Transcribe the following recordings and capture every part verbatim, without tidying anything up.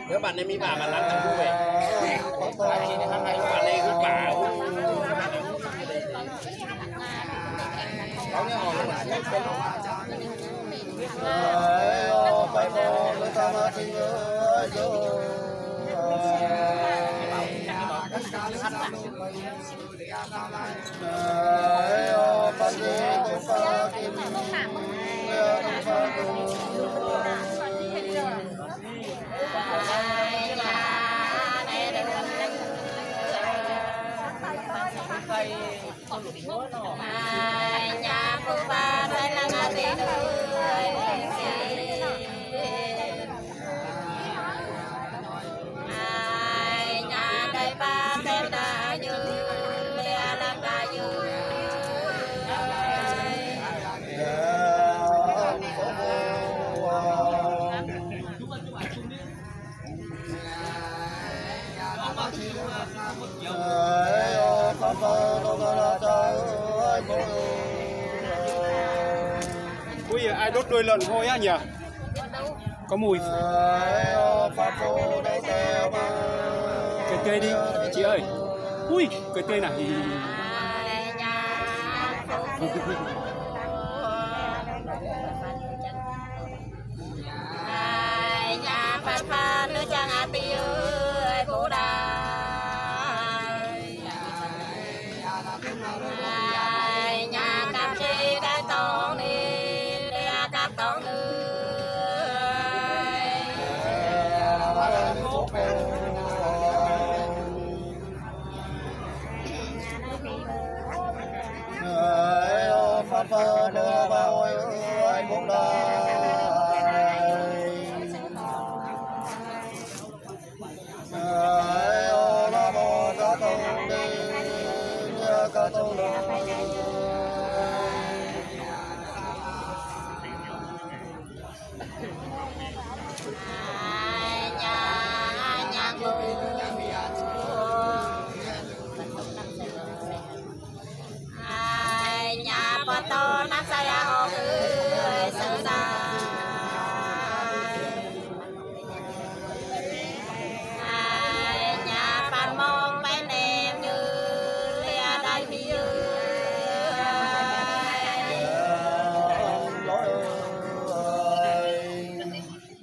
Các bạn nên mi bà mà lắng thầm vui. Các bạn nên cứ bảo. Ui, ai đốt đuôi lợn hôi á nhỉ? Có mùi. Cái tươi đi, chị ơi. Ui, cái tươi này.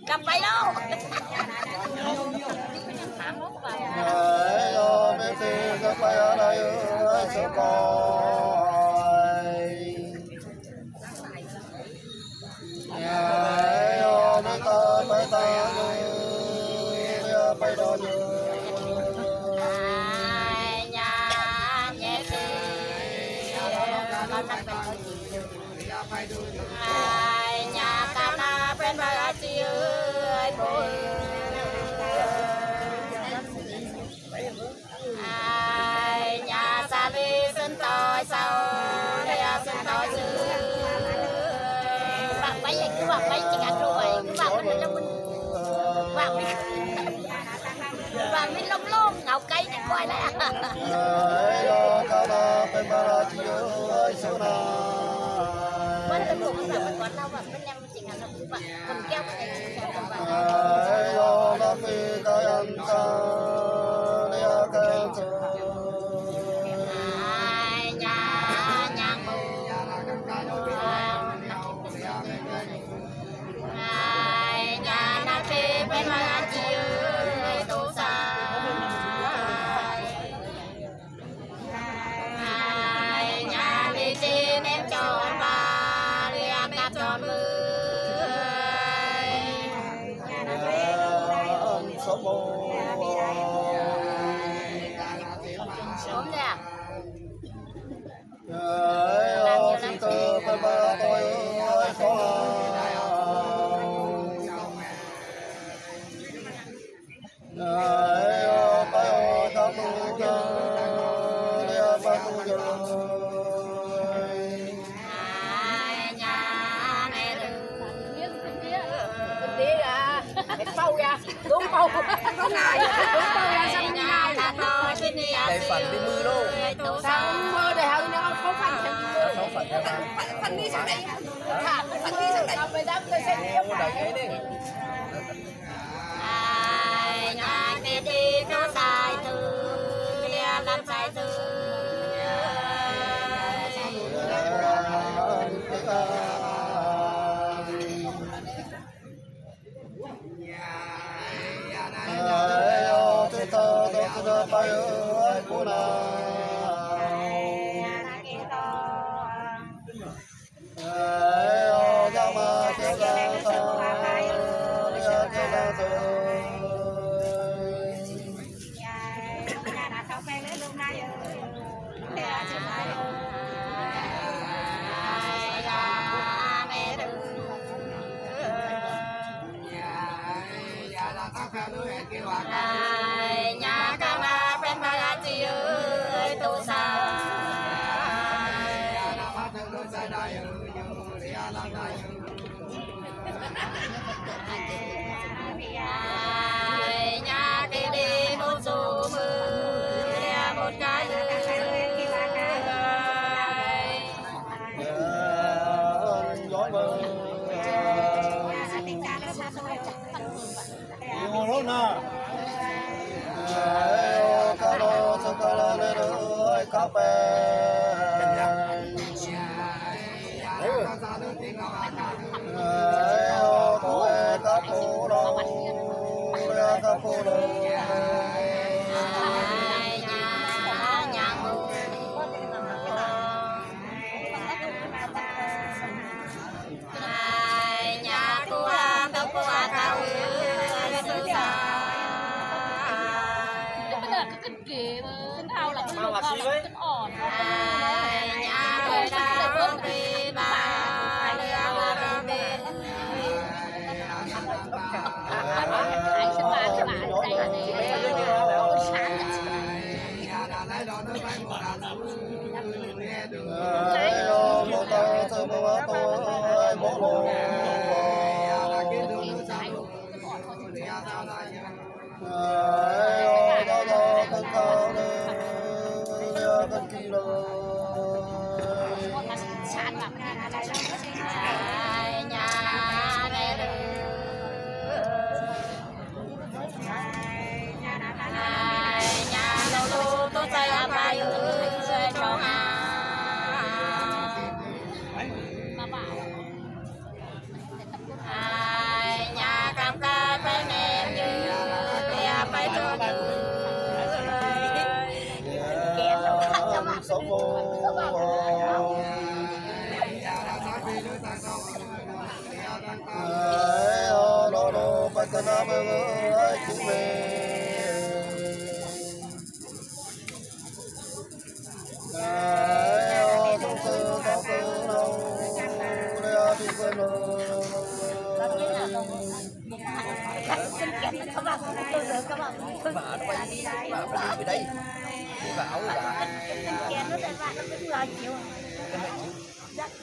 Găm bay lô. Vàng bay, cứ vàng bay, chỉ ngã trôi, cứ vàng bay, vàng bay. Vàng bay lông lông, ngáo cái đi coi lại. Vàng bay lông lông, vàng bay, vàng bay. Đúng không? Đúng không? Đúng không? Là sao không ngại? Đây, phản đi mưa luôn. Sao mưa để hao nhau không phản đi mưa? Không phản đi mưa. Phản đi sang đây. Phản đi sang đây. Ôi, đẩy cái đi.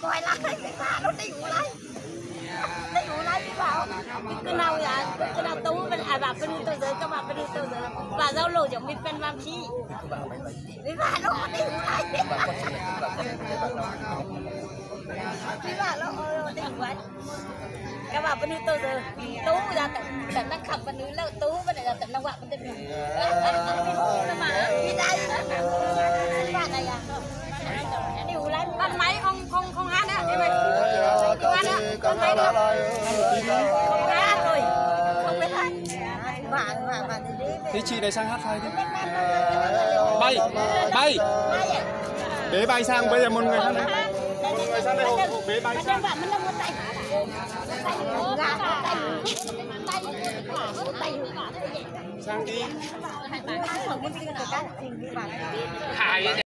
Coi lắm, ƀiă ƀiă, nó đi ngủ lắm. Đi ngủ lắm, ƀiă ƀiă. Cái, cái nào vậy? Cái, cái nào tu bên, à, bà bên tôi giờ, các bạn bên tôi giờ. Bà giao lộ giống bên bên Vam Phi. Ƀiă ƀiă, nó đi ngủ lắm. Ƀiă ƀiă, nó, nó đi ngủ lắm. Các bạn bên tôi giờ. Tu ra tận, tận năng khắp bên lơ tu bên này là tận năng quạ bên tôi. Bật máy không, không, không hát nữa, em ơi. Không hát nữa, bật máy nữa. Không hát rồi. Không biết hát. Thế chị này sang hát thay đi. Bay, bay. Để bay sang, bây giờ một người sang đây. Sang di.